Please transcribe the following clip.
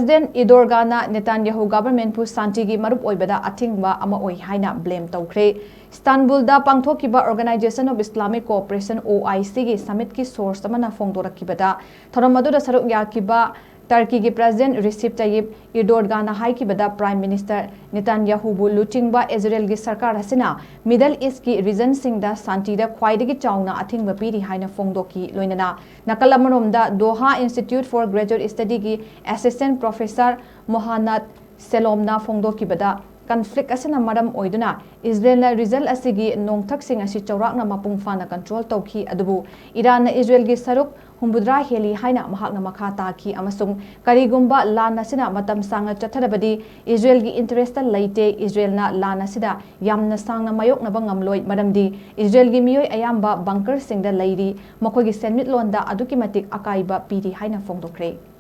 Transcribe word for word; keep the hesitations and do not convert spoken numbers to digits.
President ꯏꯗꯣꯔꯒꯥꯅ ꯅꯦꯇꯥꯟꯌꯥꯍꯨ ꯒꯚꯔꯟꯃꯦꯟꯠꯄꯨ ꯁꯥꯟꯇꯤꯒꯤ ꯃꯔꯨꯞ ꯑꯣꯏꯕꯗ ꯑꯊꯤꯡꯕ ꯑꯃ ꯑꯣꯏ ꯍꯥꯏꯅ ꯕ꯭ꯂꯦꯝ ꯇꯧꯈ꯭ꯔꯦ꯫ ꯏꯁꯇꯥꯟꯕꯨꯜꯗ ꯄꯥꯡꯊꯣꯛꯈꯤꯕ Organisation of Islamic Cooperation, OIC ꯒꯤ ꯁꯃꯤꯠꯀꯤ ꯁꯣꯔꯁ ꯑꯃꯅ ꯐꯣꯡꯗꯣꯔꯛꯈꯤꯕꯗ, ꯊꯧꯔꯝ ꯑꯗꯨꯗ ꯁꯔꯨꯛ ꯌꯥꯈꯤꯕ ꯇꯔꯀꯤꯒꯤ ꯄ꯭ꯔꯦꯁꯤꯗꯦꯟꯠ ꯔꯤꯁꯤꯞ ꯇꯌꯤꯞ ꯏꯔꯗꯣꯔꯒꯥꯟꯅ ꯍꯥꯏꯈꯤꯕꯗ, ꯄ꯭ꯔꯥꯏꯝ ꯃꯤꯅꯤꯁꯇꯔ ꯅꯦꯇꯥꯟꯌꯥꯍꯨꯕꯨ ꯂꯨꯆꯤꯡꯕ ꯏꯖꯔꯦꯜꯒꯤ ꯁꯔꯀꯥꯔ ꯑꯁꯤꯅ ꯃꯤꯗꯜ ꯏꯁ꯭ꯠꯀꯤ ꯔꯤꯖꯟꯁꯤꯡꯗ ꯁꯥꯟꯇꯤꯗ ꯈ꯭ꯋꯥꯏꯗꯒꯤ ꯆꯥꯎꯅ ꯑꯊꯤꯡꯕ ꯄꯤꯔꯤ ꯍꯥꯏꯅ ꯐꯣꯡꯗꯣꯛꯈꯤ꯫ ꯂꯣꯏꯅꯅ ꯅꯥꯀꯜ ꯑꯃꯔꯣꯝꯗ Doha Institute for Graduate Study ꯒꯤ ꯑꯦꯁꯤꯁꯇꯦꯟꯠ ꯄ꯭ꯔꯣꯐꯦꯁꯔ ꯃꯣꯍꯥꯅꯥꯗ ꯁꯦꯂꯣꯝꯅ ꯐꯣꯡꯗꯣꯛꯈꯤꯕꯗ, ꯀꯟꯐ꯭ꯂꯤꯛ ꯑꯁꯤꯅ ꯃꯔꯝ ꯑꯣꯏꯗꯨꯅ ꯏꯖꯔꯦꯜꯅ ꯔꯤꯖꯜ ꯑꯁꯤꯒꯤ ꯅꯣꯡꯊꯛꯁꯤꯡ ꯑꯁꯤ ꯆꯥꯎꯔꯥꯛꯅ ꯃꯄꯨꯡ ꯐꯥꯅ ꯀꯟꯇ꯭ꯔꯣꯜ ꯇꯧꯈꯤ, ꯑꯗꯨꯕꯨ ꯏꯔꯥꯟꯅ ꯏꯖꯔꯦꯜꯒꯤ ꯁꯔꯨꯛ ꯍꯨꯝꯐꯨꯇꯔꯥ ꯍꯦꯜꯂꯤ ꯍꯥꯏꯅ ꯃꯍꯥꯛꯅ ꯃꯈꯥ ꯇꯥꯈꯤ, ꯑꯃꯁꯨꯡ ꯀꯔꯤꯒꯨꯝꯕ ꯂꯥꯟ ꯑꯁꯤꯅ ꯃꯇꯝ ꯁꯥꯡꯅ ꯆꯠꯊꯔꯕꯗꯤ ꯏꯖꯔꯦꯜꯒꯤ ꯏꯟꯇꯔꯦꯁꯇ ꯂꯩꯇꯦ꯫ ꯏꯖꯔꯦꯜꯅ ꯂꯥꯟ ꯑꯁꯤꯗ ꯌꯥꯝꯅ ꯁꯥꯡꯅ ꯃꯥꯌꯣꯛꯅꯕ ꯉꯝꯂꯣꯏ, ꯃꯔꯝꯗꯤ ꯏꯖꯔꯦꯜꯒꯤ ꯃꯤꯑꯣꯏ ꯑꯌꯥꯝꯕ ꯕꯪꯀꯔꯁꯤꯡꯗ ꯂꯩꯔꯤ, ꯃꯈꯣꯏꯒꯤ ꯁꯦꯟꯃꯤꯠꯂꯣꯟꯗ ꯑꯗꯨꯛꯀꯤ ꯃꯇꯤꯛ ꯑꯀꯥꯏꯕ ꯄꯤꯔꯤ ꯍꯥꯏꯅ ꯐꯣꯡꯗꯣꯛꯈ꯭ꯔꯦ꯫